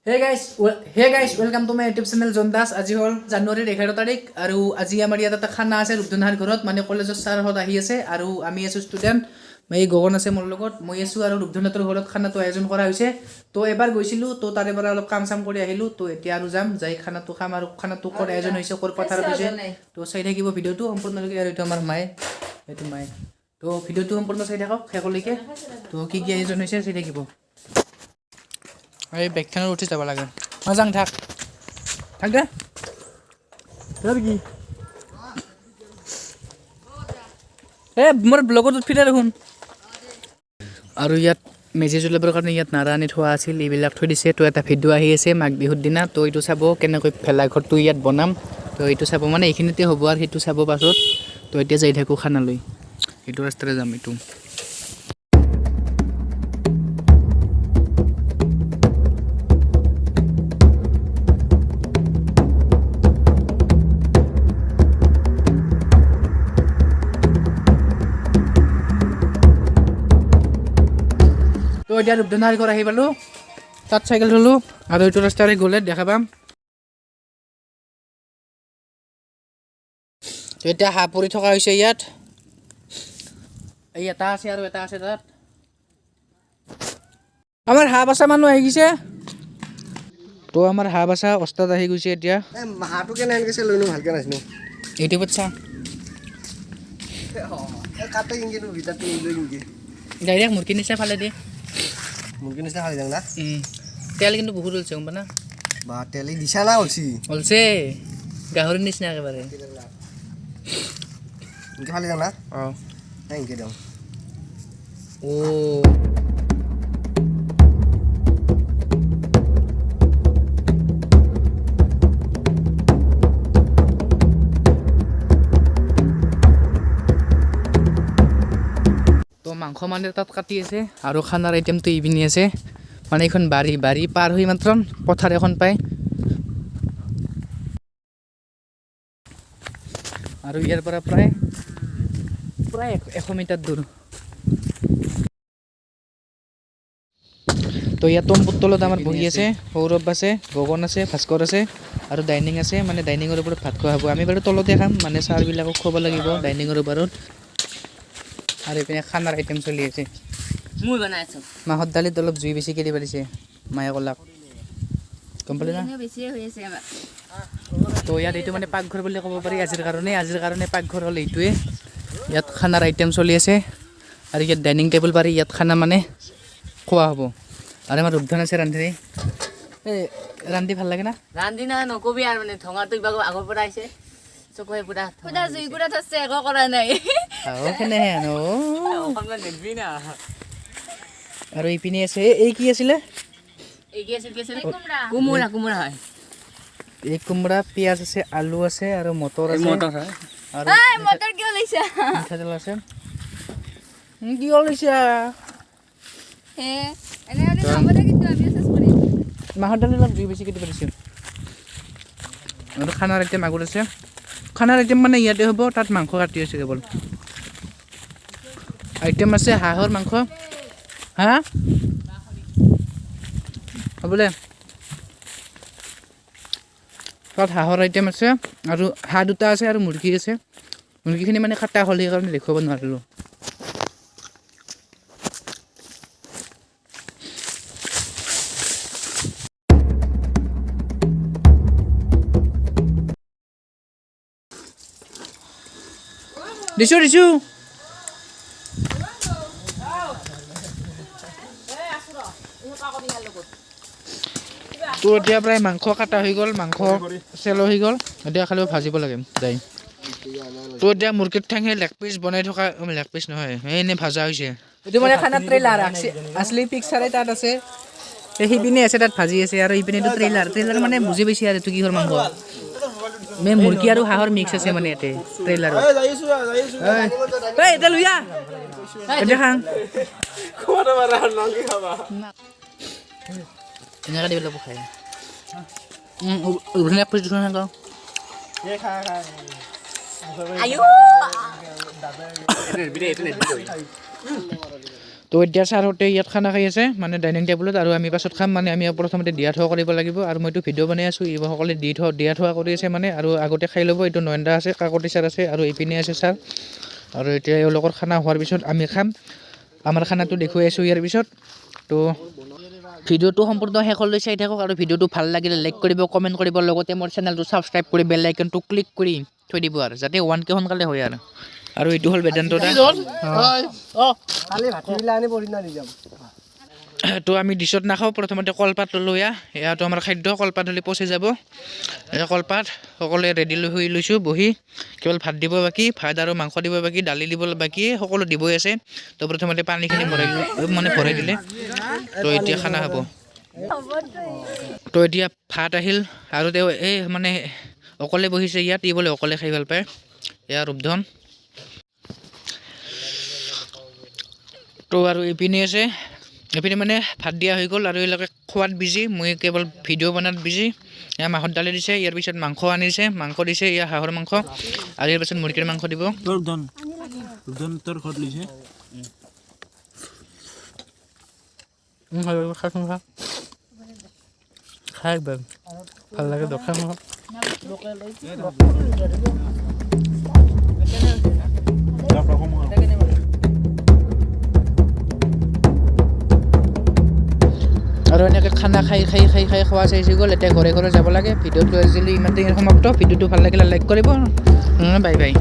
Hey guys, welcome to my YouTube channel Jon Das. আজি হ'ল জানুৱাৰীৰ 11 তাৰিখ আৰু আজি আমাৰ ইয়াত এটা খানা আছে ৰূপধনাৰ ঘৰত, মানে কলেজৰ ছাৰহঁত আহি আছে আৰু আমি আছোঁ ষ্টুডেণ্ট। এই গগন আছে মোৰ লগত, মই আছোঁ আৰু ৰূপধনহঁতৰ ঘৰত খানাটো আয়োজন কৰা হৈছে। তো এবাৰ গৈছিলোঁ, তো তাৰে পৰা অলপ কাম চাম কৰি আহিলোঁ। তো এতিয়া আৰু যাম, যাই খানাটো খাম আৰু খানাটো ক'ত আয়োজন হৈছে, ক'ৰ পথাৰত হৈছে, তো চাই থাকিব ভিডিঅ'টো সম্পূৰ্ণলৈকে। আৰু এইটো আমাৰ মায়ে, এইটো মায়ে। তো ভিডিঅ'টো সম্পূৰ্ণ চাই থাকক শেষলৈকে। তো কি কি আয়োজন হৈছে চাই থাকিব। এই বেগখনত উঠি যাব লাগে। মজাং থাক থাক দে। যাবি কি এ মোৰ ব্লগত উঠিলে দেখোন। আৰু ইয়াত মেজি জ্বলাবৰ কাৰণে ইয়াত নাৰা আনি থোৱা আছিল, এইবিলাক থৈ দিছে। তো এটা ভিডিঅ' আহি আছে মাঘ বিহুৰ দিনা, তো এইটো চাব কেনেকৈ ভেলাঘৰটো ইয়াত বনাম। তো এইটো চাব, মানে এইখিনিতে হ'ব আৰু সেইটো চাব পাছত। তো এতিয়া যাই থাকোঁ খানালৈ, এইটো ৰাস্তাৰে যাম এইটো। তো এতিয়া ৰূপধনাৰ ঘৰ আহি পালোঁ, তাত চাইকেল থলোঁ আৰু এইটো ৰাস্তাৰে গ'লে দেখা পাম। তো এতিয়া হাঁহ পৰি থকা হৈছে ইয়াত, এই এটা আছে আৰু এটা আছে তাত। আমাৰ হাঁহ বাচা মানুহ আহি গৈছে। তো আমাৰ হাঁহ বাচা অস্তাদ আহি গৈছে এতিয়া। হাঁহটো কেনে গৈছে লৈনো, ভালকে নাজানো। ইউটিউবত চা। কাটে কিনকে ভিতৰটো লৈ কিনকে। ডাইৰেক্ট মুৰ্গী নিচিনা ফালে দি। মুৰ্গী নিচিনা খালি যাওঁ না। তেল কিন্তু বহুত ওলছে, গম পা না? বা তেলি দিছা না ওলছি? ওলছে, গাহৰিৰ নিচিনা একেবাৰে। ইনকে ফালি যাওঁ না? অঁ। ইনকে যাওঁ। অ'। তো মাংস মানে তাত কাটি আছে আৰু খানাৰ আইটেমটো ইপিনি আছে। মানে এইখন বাৰী, বাৰী পাৰ হৈ মাত্ৰ পথাৰ এখন পায় আৰু ইয়াৰ পৰা প্ৰায় প্ৰায় 100 মিটাৰ দূৰ। তো ইয়াত তম্বুৰ তলত আমাৰ বহি আছে সৌৰভ আছে, গগন আছে, ভাস্কৰ আছে আৰু ডাইনিং আছে, মানে ডাইনিঙৰ ওপৰত ভাত খোৱা হ'ব। আমি বাৰু তলতে খাম, মানে ছাৰবিলাকক খুৱাব লাগিব ডাইনিঙৰ ওপৰত। আৰু এইপিনে খানাৰ আইটেম চলি আছে। মই বনাই আছো। মাহৰ দালিত অলপ জুই বেছিকৈ দিব দিছে মায়ে ক'লাক, গম পালি না? বেছিয়ে হৈ আছে আমাৰ। তো ইয়াত এইটো মানে পাকঘৰ বুলি ক'ব পাৰি আজিৰ কাৰণে। আজিৰ কাৰণে পাকঘৰ হ'ল এইটোৱে। ইয়াত খানাৰ আইটেম চলি আছে আৰু ইয়াত ডাইনিং টেবুল পাৰি ইয়াত খানা মানে খোৱা হ'ব। আৰু আমাৰ ৰূপধন আছে ৰান্ধি। এই ৰান্ধি ভাল লাগে না? ৰান্ধি না নকবি আৰু, মানে ঠঙাটো কিবা আগৰ পৰা আহিছে, চকুৱে পুৰা। সুদা জুই কুৰা থৈছে, একো কৰা নাই। আও কেনেহে আনো। অকণমান দেখবি না। আৰু ইপিনে আছে এই কি আছিলে? এই কি আছিল, কি আছিল, কোমোৰা, কোমোৰা হয়। এই কোমোৰা, পিঁয়াজ আছে, আলু আছে আৰু মটৰ আছে। হয়। আৰু এই মটৰ কিয় লৈছা? মিঠাতেল আছে। কিয় লৈছা? হে এনে হ'লে নহ'ব দে, কিন্তু আমিও চেচ কৰিম। মাহৰ দালি অলপ জুই বেছিকৈ দিব দিছে। আৰু খানাৰ আইটেম আগত আছে। খানাৰ আইটেম মানে ইয়াতে হ'ব, তাত মাংস কাটি আছে কেৱল। আইটেম আছে হাঁহৰ মাংস, হা হ'ব দে। তাত হাঁহৰ আইটেম আছে আৰু হাঁহ দুটা আছে আৰু মুৰ্গী আছে। মুৰ্গীখিনি মানে কাটা হ'ল, সেইকাৰণে দেখুৱাব নোৱাৰিলোঁ। দিছোঁ দিছোঁ। তো এতিয়া প্ৰায় মাংস কাটা হৈ গ'ল, মাংস চেলো হৈ গ'ল, এতিয়া খালি ভাজিব লাগে যাই। তো এতিয়া মুৰ্গীৰ ঠেঙে লেগ পিচ বনাই থকা, লেগ পিচ নহয়, এই এনেই ভাজা হৈছে। এইটো মানে খানা ট্ৰেইলাৰ, আচলি পিকচাৰে তাত আছে, এই সিপিনে আছে, তাত ভাজি আছে। আৰু ইপিনে এইটো ট্ৰেইলাৰ, ট্ৰেইলাৰ মানে বুজি পাইছে আৰু এইটো কিহৰ মাংস। মে মুৰ্গী আৰু হাঁহৰ মিক্স আছে মানে ইয়াতে ট্ৰেইলাৰত। এই এতিয়া লৈ আহ, এতিয়া খাং। এনেকৈ দিব লাগিব খাই। ধুনীয়া পিচ দিছোঁ নহয়। তো তো এতিয়া ছাৰহঁতে ইয়াত খানা খাই আছে মানে ডাইনিং টেবুলত, আৰু আমি পাছত খাম। মানে আমি প্ৰথমতে দিয়া থোৱা কৰিব লাগিব, আৰু মইতো ভিডিঅ' বনাই আছোঁ, এইসকলে দিয়া থোৱা কৰি আছে মানে, আৰু আগতে খাই ল'ব। এইটো নয়নদা আছে, কাকতি ছাৰ আছে, আৰু এইপিনে আছে ছাৰ। আৰু এতিয়া এওঁলোকৰ খানা হোৱাৰ পিছত আমি খাম। আমাৰ খানাটো দেখুৱাই আছোঁ ইয়াৰ পিছত। তো ভিডিঅ'টো সম্পূৰ্ণ শেষলৈ চাই থাকক, আৰু ভিডিঅ'টো ভাল লাগিলে লাইক কৰিব, কমেণ্ট কৰিব, লগতে মোৰ চেনেলটো ছাবস্ক্ৰাইব কৰি বেল আইকনটো ক্লিক কৰি থৈ দিব, আৰু যাতে 1K সোনকালে হয়। আৰু আৰু এইটো হ'ল বেদান্ত দা। কালি ভাটিবেলা আনি পৰহিদিনা দি যাম। তো আমি ডিছত নাখাওঁ, প্ৰথমতে কলপাত লৈ আহ। এয়াতো আমাৰ খাদ্য, কলপাত হ'লে পচি যাব। এই কলপাত সকলোৱে ৰেডি হৈ লৈছোঁ বহি, কেৱল ভাত দিব বাকী, ভাত আৰু মাংস দিব বাকী, দালি দিব বাকী, সকলো দিবই আছে। তো প্ৰথমতে পানীখিনি ভৰাই মানে ভৰাই দিলে। তো এতিয়া খানা হ'ব। তো এতিয়া ভাত আহিল, আৰু তেওঁ এই মানে অকলে বহিছে ইয়াত, ই বোলে অকলে খাই ভাল পায়। এয়া ৰূপধন। তো আৰু এইপিনে আছে, এইপিনে মানে ভাত দিয়া হৈ গ'ল, আৰু এইলোকে খোৱাত বিজি, মই কেৱল ভিডিঅ' বনাত বিজি। এয়া মাহৰ দালি দিছে, ইয়াৰ পিছত মাংস আনিছে, মাংস দিছে, এয়া হাঁহৰ মাংস, আৰু ইয়াৰ পিছত মুৰ্গীৰ মাংস দিব। খাই একবাৰ ভাল লাগে, দৰকাৰ নহয়। আৰু এনেকৈ খানা খাই খাই খাই খাই খোৱা চাইছোঁ গ'ল। এতিয়া ঘৰে ঘৰে যাব লাগে। ভিডিঅ'টো আজিলৈ ইমানতে সমাপ্ত। ভিডিঅ'টো ভাল লাগিলে লাইক কৰিব। Bye bye.